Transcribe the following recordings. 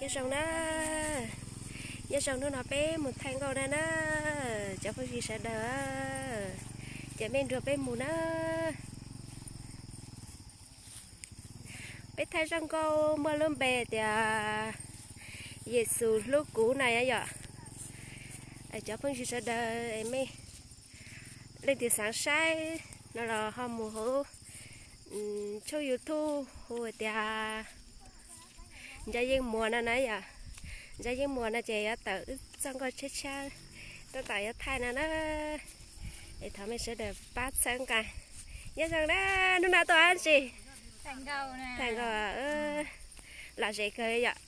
Nyob zoo na, nyob zoo, hnub no peb mus thaij nkauj na na, cov phooj ywg sawv daws, ces mej nrog peb mus na. Peb thaij zaj nkauj muaj lub npe tias Yexus hlub kuv na yom. Cov phooj ywg sawv daws, mej leej twg xav saib no los ho mus hauv tshooj YouTube hu tias Ntsa Yeej Muas no na yom. Ntsa Yeej Muas no ces yuav tawm wb txoj nkauj tshiab tshiab, tab tom yuav thaij no na. Es thov mej sawv daws pab txhawb nqa. Nyob zoo na, hnub no tuaj dab tsi? Thaij nkauj, lom zem kawg yom.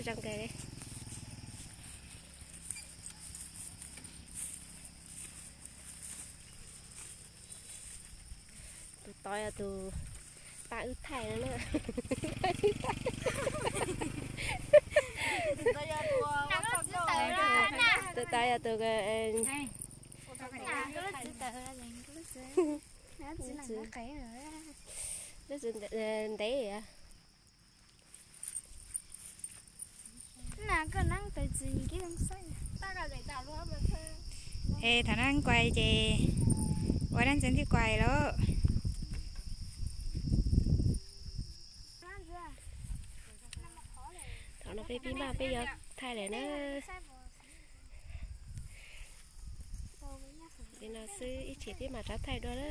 Zoo kawg li. Tus tod yog tus pab wb thaij no na. Tus tod yog tus, lub txiv ntev. Es thaum no kuais ces ua dab ntxeev thiaj kuais lauj. Thaum no peb pib maj peb yuav thaij lawm na. Li no xwb ib chim peb mam rov thaij dua na.